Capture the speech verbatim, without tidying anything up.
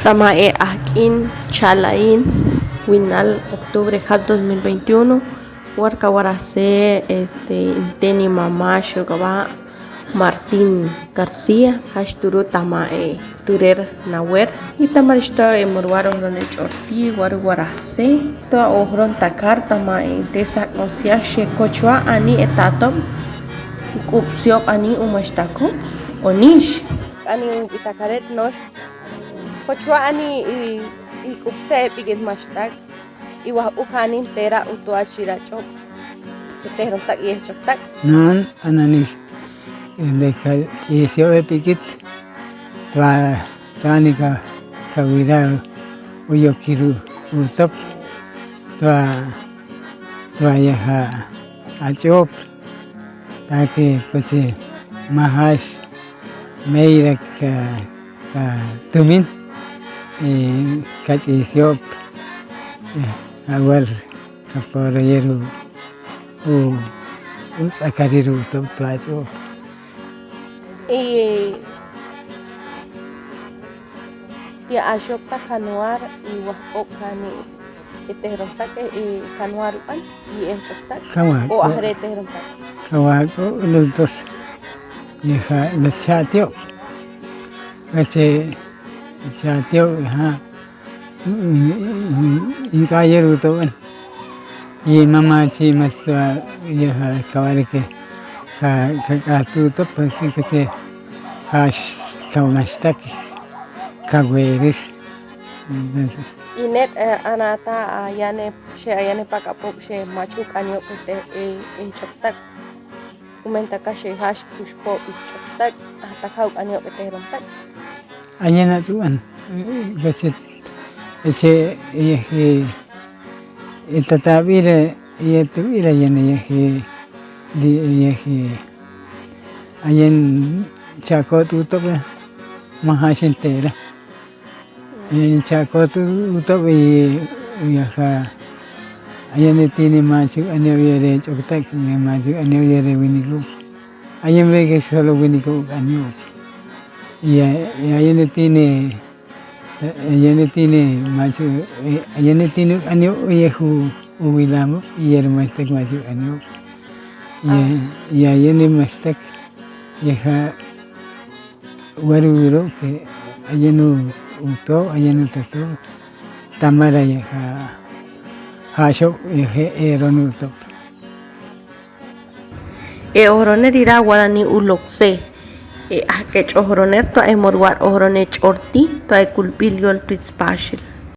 Tama e ajk'in chalain winal octubre jat dos mil veintiuno, war kawarase, este, inteni mama shokaba Martín García, jash turu tama e turer nawer. I tama rishto e morwar ohron e ch'orti, war warase to a ohron takar tama e te sak'on siash e kochua ani e tatob, k'ub siob ani umashtakob, o nix. Ani un bitakaret nosh kochua ani i, i k'ub se e bigil mashtak. I wa uka ani tera utoa chira ch'ob. Ke tehrontak i e ch'oktak. Nan anani ende ka ch'isio e bigit. Tua, tua ni ka, ka wira uyokiru utob. Tua, tua yaha a ch'ob. Taki koche mahash meirak ka, ka tumin, e, ka ch'isio, e, awar ka poro yeru, u, u tsakariru to plato. E, Ti a shoktak kanwar i wahk'ob kani e tehrontak e kanwar uan i e ch'oktak. Kanwar o ahre tehrontak. Kanwar o los dos. Yaha los chatio. Kache chatio ha. Inka yeru to an. I mama chi mas tua yaha kawareke ka, ka, ka tu to pa kache hash ka mashtak ka werir. Inet, e, anata, a, yane, she, a, yane pakapop she machu kanyo kete, e, e, choktak. Kumen taka she hash kushpo i choktak, a, taka u kanyo kete romtak. Ayena tuan, e, kete, eche, e, e, e, tata bira, e, tu bira yene, e, di, e, e, ayen chako tu tobe, mahash entera. E, chako tu, utobe, e, yaha. Ayen tine machu, anyo yere choktak, e, machu, anyo yere winiko. Ayen beke solo winiko, anyo. Ya, ya, ayen tine, e, ayen tine machu, e, ayen tine anyo, yehu, uwilamo, yere mashtak machu, anyo. Ya, ya, ayen mashtak, yaha, Waru wiro ke ayen u, uto, ayen u tato, tamara yaha, hasho yaha, e, ron uto. E ohroner ira warani ulokse, e, ahkech ohroner to e morwar ohron e ch'orti, to e kulbil yol twitspashil.